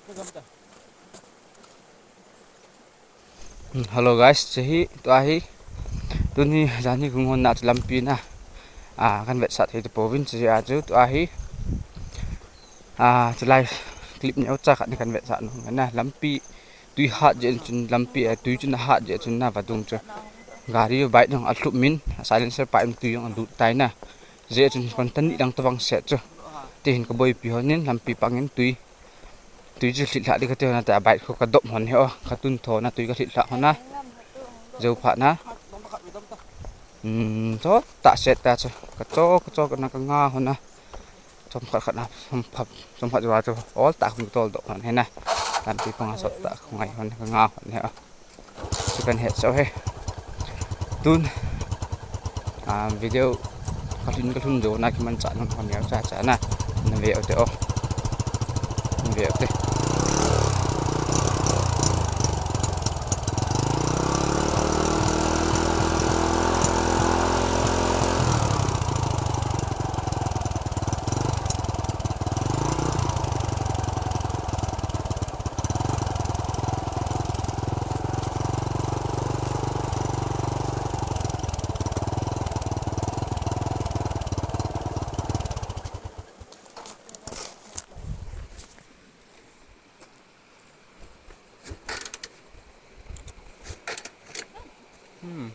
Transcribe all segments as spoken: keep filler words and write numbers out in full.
Hmm, hello guys, che hi, tua hi, tuni jani kung hon na chu lampi na, a, kan vetsah thei tapouvin che a chu, tua hi, a, chulai clip neo cha khat ni kan vetsah nu, na lampi, tui hat jeh chun lampi, a, tui chun hat jeh chun na vadung chu, gari bike jong alhup min, a silencer pa in tui jong alut tai na, jeh chun kon tan ni dang tabang se chu, ti hin ka boipi hon in lampi pang in tui, Tui chu lhit lhah di kati hon a, tia bike khu ka dop hon hi o, ka tun tho na tui ka lhit lhah hon a. Jou pha na. Hmm, cho ta set ta chu. Ka cho, ka cho ka na ka nga hon a. Chom khat khat na, chom phat, chom phat jua chu. Ol ta khung tol dop hon hi na. Lampi panga sot ta khung ngai hon ka nga hon hi o. Chu kan het so he. Tun, a, video ka lhun, ka lhun jo na kimanchah nang hon neo cha cha na. Na ve u te o. Na ve u te. Hmm.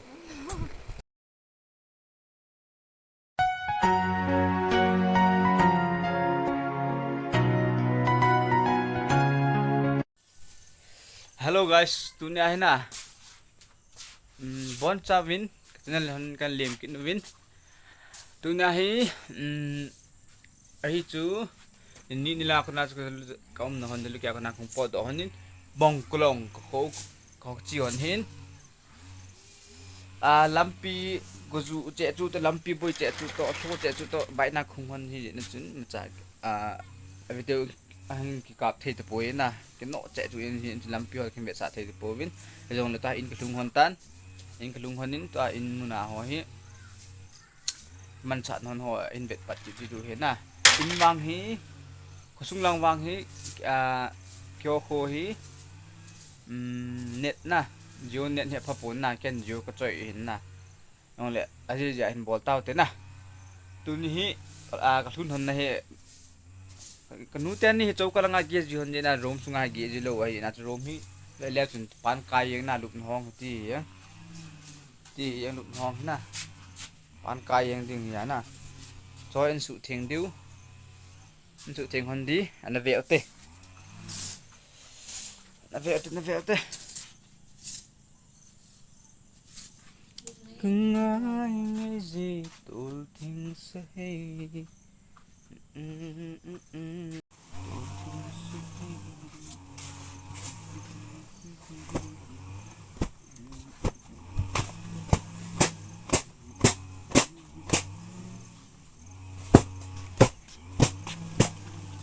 Hello guys, tuni ahi na. Um, bon cha vin, channel hon kan lem kit nu vin. Tuni ahi, um, ahi chu, ni ni la kona chu ka um na hon da lu kya kona kong pot do hon in, bong kolong ka kho, ka chi hon hin. A, lampi goju che chu to, lampi boi che chu to, tho che chu to, bai na khung hon hi na chun, ma cha, a, a video a hang ki kap thei te poi na, ki no che chu in hi lampi ho kin ve sa thei te po vin, jong le ta in ka lhung hon tan, in ka lhung hon in ta in muna ho hi. Manchah non ho in vet pat kit ji du he na. In vang hi, khosung lang vang hi, a, kyo kho hi, um, net na, Jio net hi pha pon na, ken Jio ka choi hin na. Nong le, a ji ja hin bol tau te na. Tuni hi, a, ka lhun hon na hi, ka nu te ni hi chou ka langa ge ji hon je na, room sunga ge ji lo ahi na, room hi, le le chun pan kai yeng na lup na hong ti hi, ti hi yeng lup na hong na. Pan kai yeng ding hi a na. Cho in suh theng diu. In suh theng hon di. Ana ve u te. Ana ve u te, ana ve u te. Ka ngai ngai ji tol theng sa hei.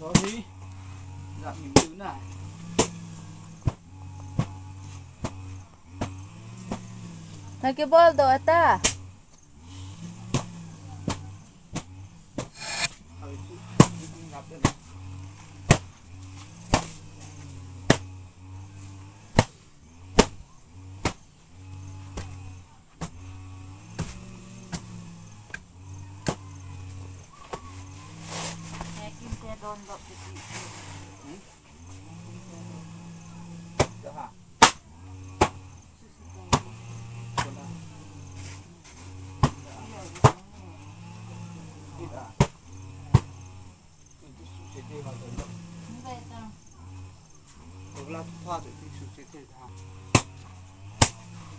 Sorry. Nak minum na. Nakibol do ata.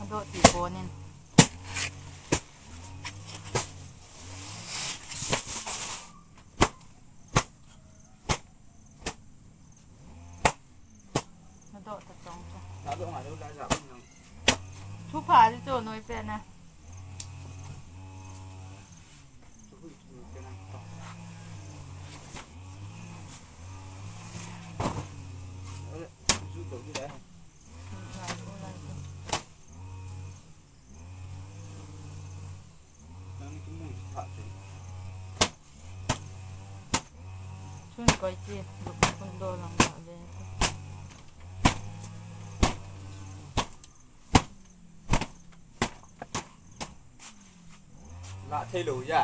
Ado ti konin. Nado ta chong cha. Nado nga lo la ja un nang. Thu pha di to noi pe na. Chun koi ti, duk kun do lang da ve. Lah thei lou ya.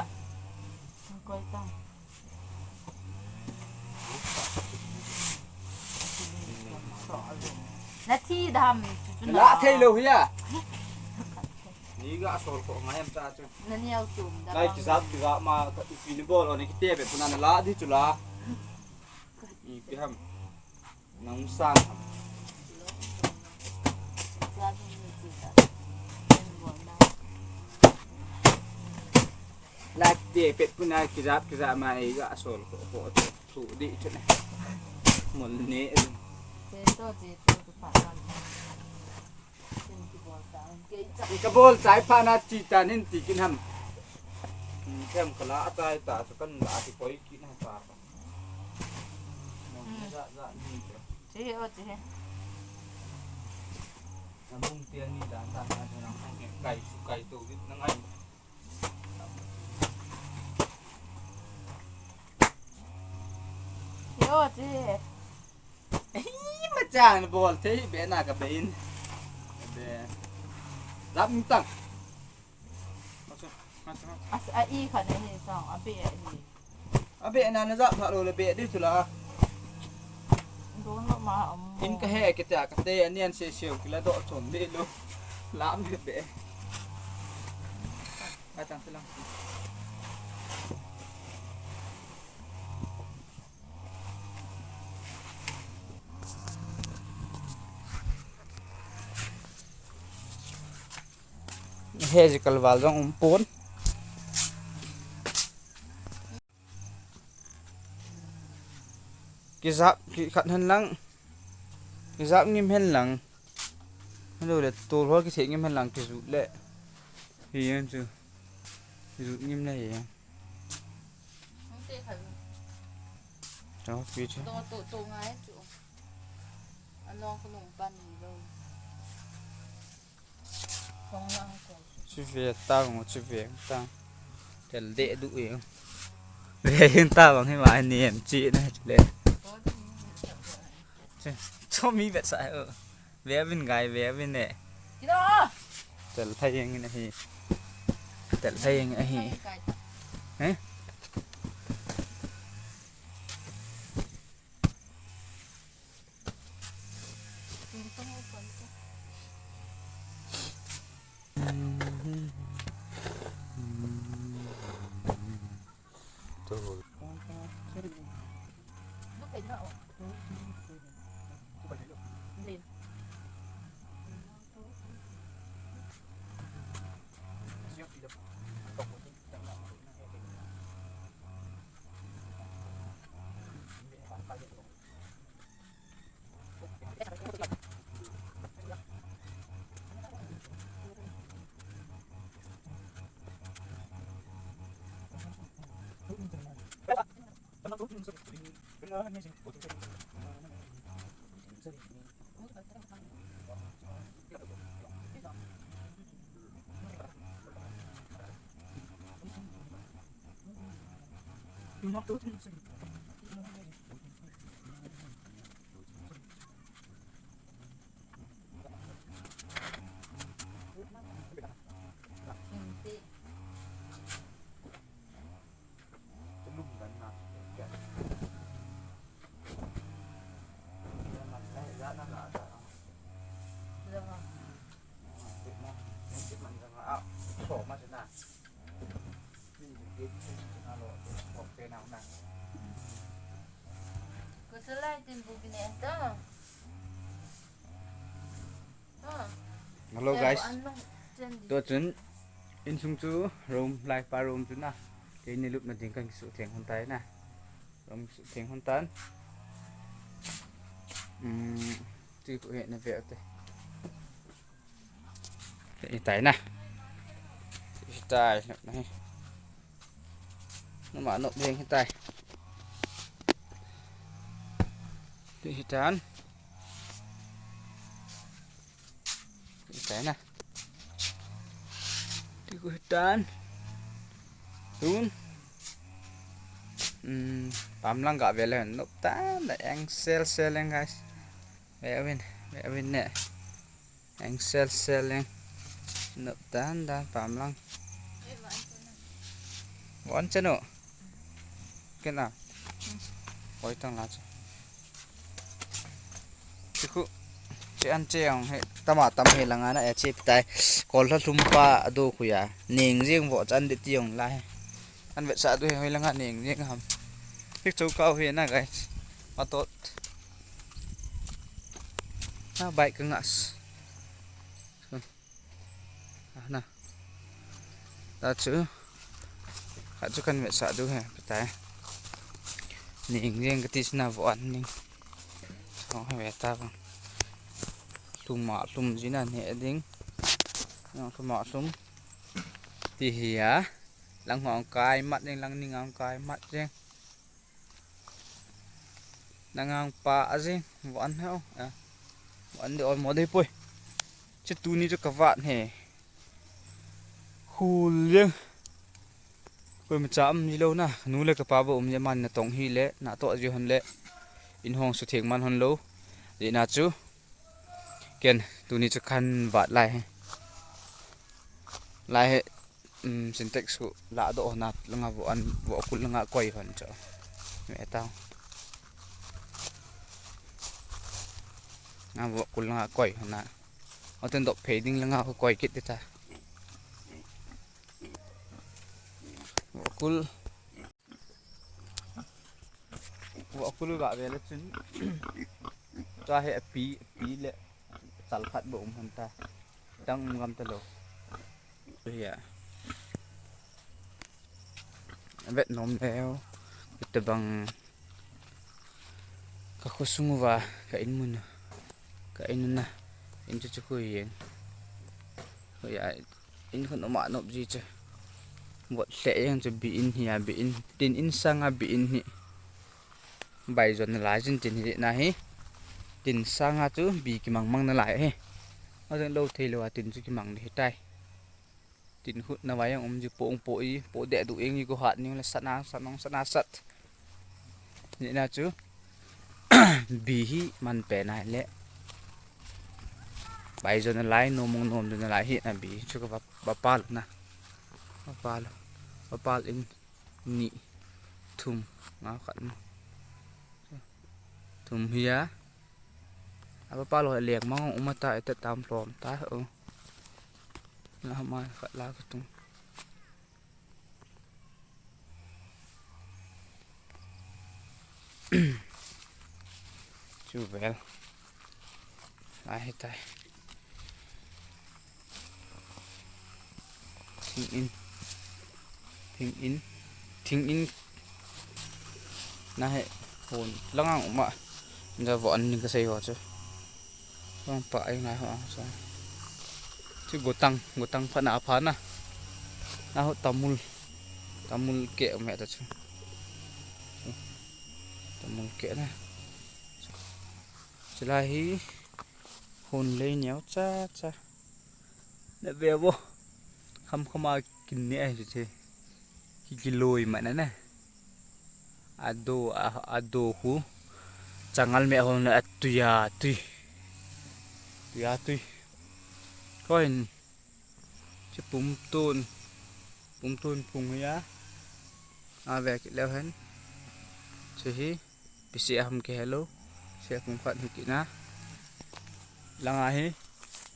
Koi ta. Na thi dam chu chu na. Lah thei lou ya. Ni ga sol ko ngai am cha chu. Na niau chum da. Lai ki zap ki zap ma ka ipi ni bol o ni ki te be puna na lah di chu la. Ipi ham. Nang sang ham. Lah te pet puna ki zap ki zap ma i ga sol ko ko thu di chu ne. Mol ne. Che to che to tu pa kan. Ka bol chai pha na chi ta nin ti kin ham. Kem ka la chai ta chu kan la ti koi ki na ta. Chi he o chi he. Na bung tia ni dan dan na na kai su kai tu na ngai. Yo chi he. Ei, ma chang bol thei be na ka be in. Be. Lam tang. As a i kha ne he sang a be a hi. A be na na zap pha lo le be di tu la. Don lo ma am. In ka he ke ta ka te anian se se ki la do chom de lo. Lam be be. Ka tang se lang. He ji kalval jong um pon. Ki zap ki khat hen lang. Ki zap ngim hen lang. Hello le tol ho ki se ngim hen lang ki zu le. Hi yan chu. Ki zu ngim le hi yan. Hung te khat. Cho pi chu. To to to ngai chu. Anong ko nung pan ni lo. Kong lang ko. Chu ve ta, kong chu ve ta. Tel de du e. Ve hin ta bang hi ma ni em chi na chu le. Cho mi vet sa e. Ve vin gai, ve vin e. Kino. Tel thai yang na hi. Tel thai yang a hi. He? Kusulai tin bukine to. Hello guys. To chun insung chu room, lai pa room chu na. Keini lupna ding kan kisutheng hon tai na. Room kisutheng hon tan. Um, ti ko he na ve te. Hitai na. Hitai, nop na hi. Noma nop heng hitai. Hitan. Hitai na. Ti ko hitan. Tun. Hmm, pam lang ga ve le nop tan da eng sel sel eng guys. Ve vin, ve vin ne. Eng sel sel eng. Nop dan dan pam lang. Wan chenu. Kena. Oi tang la chu. Chikhu. Che an che ang he. Tama tam he langa na ya che pitai. Kol la lhum pa adu khu ya. Ning jing vo chan de ti ong la he. An vet sa du he hoi langa ning jing ham. Pik chou kau he na guys. Matot. Na bike ka ngas. Ah, na. Ta chu. Khat chu kan vet sa du he, patai. Ning jeng kati sina vo an ning. Chong he ve ta bang. Lhum a lhum jina ne ding. Nang lhum a lhum. Ti hi a. Lang hong kai mat jeng, lang ning hong kai mat jeng. Nang hong pa a jeng, vo an he o. A. Vo an de ol mo de poi. Chu tuni chu ka vat he. Hul jeng. Koima cha um ji lou na, nu le ka pa bou um ji man na tong hi le, na to ji hon le, in hong su theng man hon lou, ji na chu, ken, tuni chu kan vat lai he. Lai he, um, Sintex su la do hon na, langa vo an, vo kul langa koi hon chu. Me ta. Na vo kul langa koi hon na. Aten dop phei ding langa ko koi kit ta. Vo kul. Vo kul ga ve le chun. Cha he pi, pi le chal khat bo um han ta. Tang um gam ta lo. Ya. Vet nom leo. Tabang. Ka khosung uva, ka in mun, ka in na, in chu chu khu yen. Khu ya, in khu noma nop ji chu. Vot hle jeng chu bi in hi a, bi in, tin in sanga bi in hi. Bai jon na lai jin tin hi na hi. Tin sanga chu bi kimang mang na lai hi. Ajon lo thei lo a tin chu kimang di hi tai. Tin hut na vai ang um ji po ung po i, po de du eng i ko hat ni le sanang sanong sana sat. Ni na chu. Bi hi man pe na le. Bai jo na lai, nom mong nom jo na lai hi na bi chu ka va, va pal na. Va pal. Va pal in ni thum nga khat na. Thum hi a. A va pal ho lek mang um ta e ta tam hlom ta o. La ma khat la ka tung. Chu vel. Lai hi tai. Thing in. Thing in. Thing in. Na he hon lang ang um a. Ja vo an ni ka sei ho chu. Vang pa ai ngai ho ang sa. Chu gotang, gotang pha na pha na. Na ho tamul. Tamul ke um he ta chu. Tamul ke na. Chulai hi hon lei neo cha cha. Na ve vo. Kham kham a kin ne ai chu che. Ki kiloi ma na na. Ado, a, ado khu. Changal me hon le atui a tui. Tui a tui. Koin. Che pum ton. Pum ton pung ya. A ve kit leu hen. Che hi. Pisi a ham ke hello. Se pum khat hi kit na. Langa hi.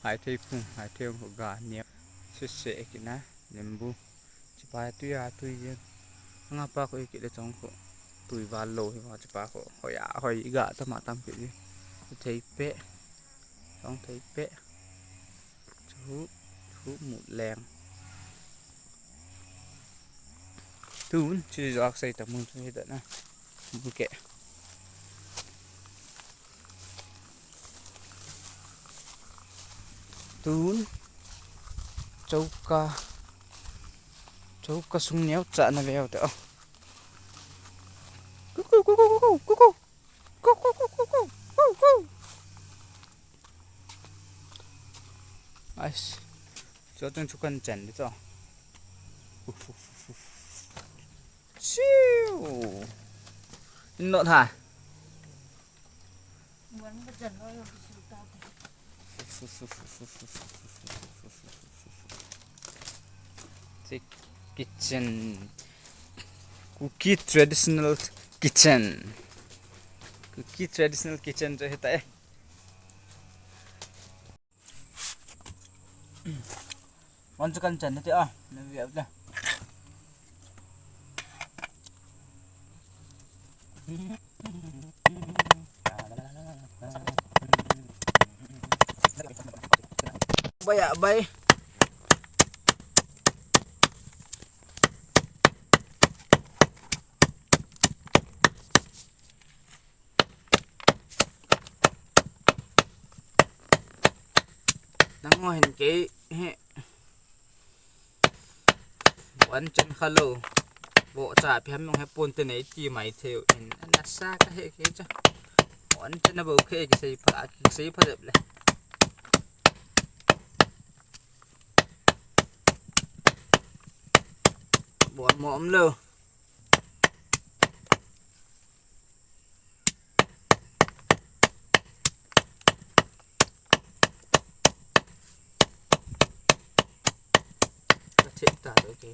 Hai thei pum, hai thei pum ga nia. Se se kit na. Lembu. Chipa tui a tui yen. Nga pa ko ikit le chong ko. Tui val lo hi ma chipa ko. Hoi a hoi i ga tama tam kit ji. Thei pe. Chong thei pe. Chu, chu mut leng. Tun, chu jo ak sei ta mun chu hi da na. Mun ke. Tun, choka, choka sung neo cha na veo te. Kuku, kuku, kuku, kuku. Kuku, kuku, kuku, kuku. Ais. Cho teng chu kan chen de cho. Uf, uf, uf, uf. Siu. Not ha. Uf, uf, uf, uf, uf. Che kitchen. Kuki traditional kitchen. Kuki traditional kitchen chu hita e. Wan chu kan chan nati a, na vi le. Bai a bai. Nang ngo hin kei he. Wan chan kha lou. Bo cha pi ham nung he pon te nei ti mai theu in. Nasa ka he kei cha. Wan chan na bo kei kisei pha, kisei pha dep le. Bo mo um lou. Ka chep ta to ke.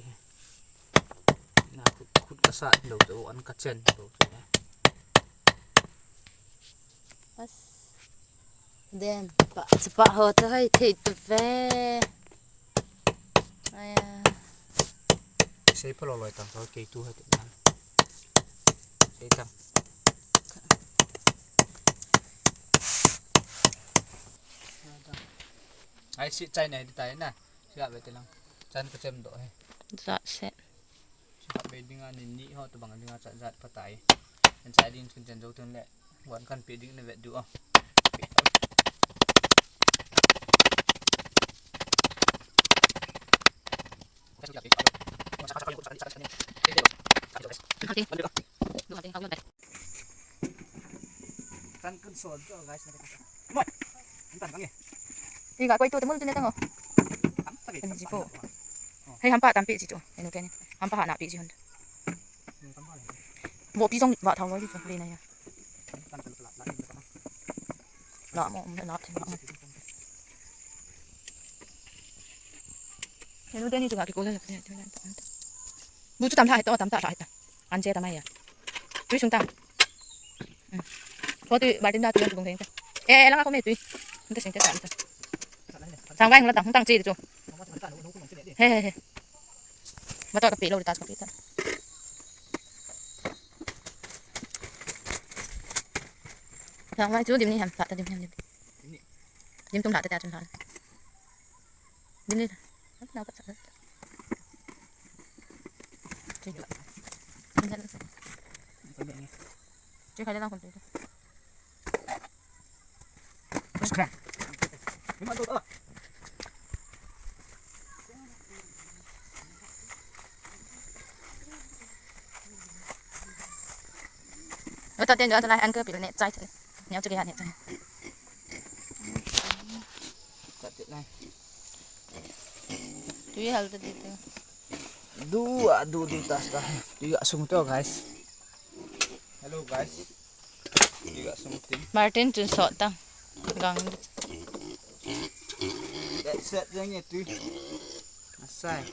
Na khut, khut ka sat lou to, an ka chen lou to. As. Dem, pa, pa ho to hai thei to ve. Aya. Sei pha lou loi tang to kei tu hai te na. Sei tang. Ai si chai nei di tai na. Si a ve te lang. Chan ka chem do he. Za se. Sihah bei dinga ni ni ho tobang dinga chat jat pha tai. An chai ding chun chen jou tun le. Wan kan pe ding na vet du a. Kan kan so jo guys na. Moi. An tan kang e. Ti ga koi tu te mun tu ne tang o. Tam ta ke. Kan ji ko. Hei, hampa tampi ji tu. Enu keni. Hampa ha na pi ji hun. Bo pi jong va thau lo ji tu. Le na ya. La mo, la the la mo. Enu keni tu ga ki ko la. Bu chu tam tha he to, tam ta tha he ta. An che ta mai ya. Tui sung ta. Hmm. Ko tui baltin da tui sung ta. Eh, eh, langa ko me tui. Nta sing ta ta. Sang vai hung la ta, hung tang chi chu. He, he, he. Ma to ka pe lo ta ka pe ta. Sang vai chu dim ni ham ta ta dim ni ham dim. Dim tum la ta ta chun la. Dim ni. Nau ka sa. Che khai le lang kon tu. Ata ten jo ata lai an ka pil ne chai. Nyau chu ke ha ne chai. Tui hal ta di tu. Du a du du ta ta. Tui a sung to guys. Hello guys. Tui a sung tin. Martin chun sot ta. Gang. That set jeng ye tui. Asai.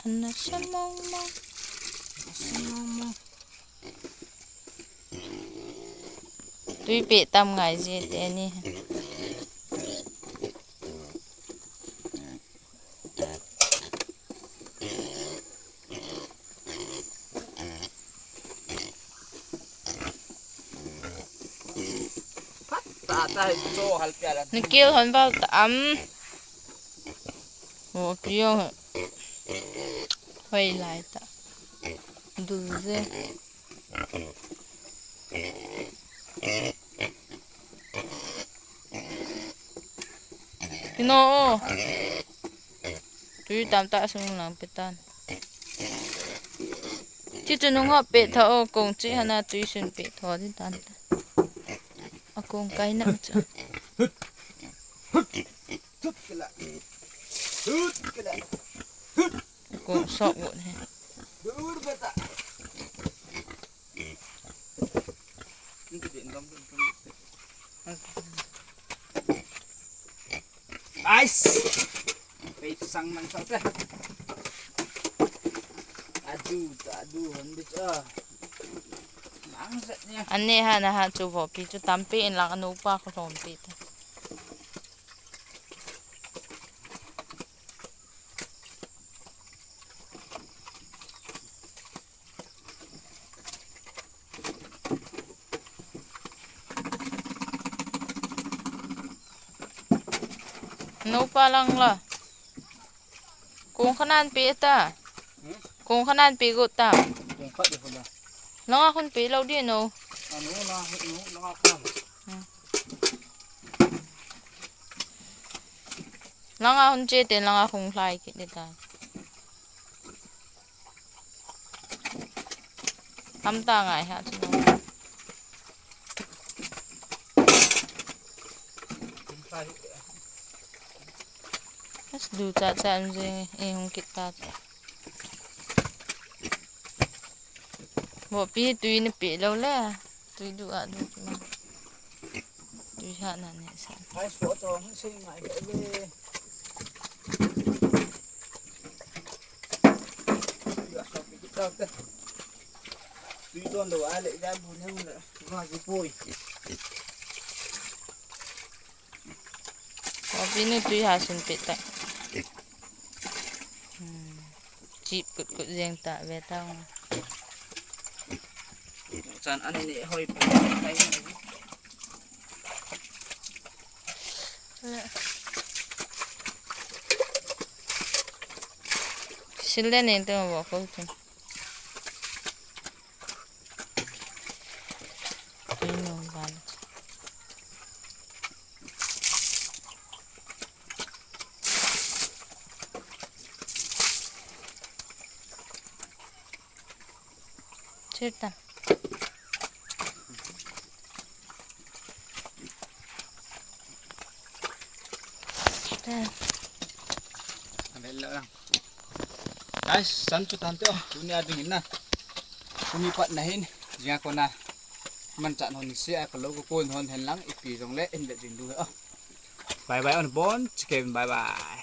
Ana sa mong mong. Sa mong mong. Tui pe tam ngai je te ni. Ni kil hon val ta am. Wo pio. Hoi lai ta. Du je. Kino. Tui tam ta sung lang pe tan. Chi chu nung ho pe tha o kong chi hana tui sun pe tho di tan. A kong kai na chu. Kong sok won he. Nice. Pei sang man sa te. Adu, adu, hon bi cha. Mang zat nia. Ane ha na ha chu vo pi chu tampi in lang anu pa ko lom pi ta. Nupa lang la. Kung khanan pe ta. Hmm? Kung khanan pe got ta. Kung khat di hula. Langa khun pe lo di no. Anu la, nu, langa khun. Hmm. Langa hun che te langa khung lai ki di ta. Tam ta ngai ha chu. As du cha cha an je e hung kit ta. Bo pi tui ni pe lo le. Tui du a du ma. Tui ha na ne sa. Ai so to hung sei ngai le. Tui ton lo a le ja bu ne le. Ga ji poi. Ko pi nu tui ha sun pe ta. Hmm. Chip kut kut jeng ta ve ta. Chan an ni hoi pi. Sil le nen te mo ko tu. Tui no ban. Chirta. Guys, san chu tan te o, tuni a ding in na. Tuni pat na hin, jing a kona. Manchah hon se a ka lo ko kon hon hen lang, ipi jong le, in le ding du he o. Bye bye, on bon, chicken, bye bye.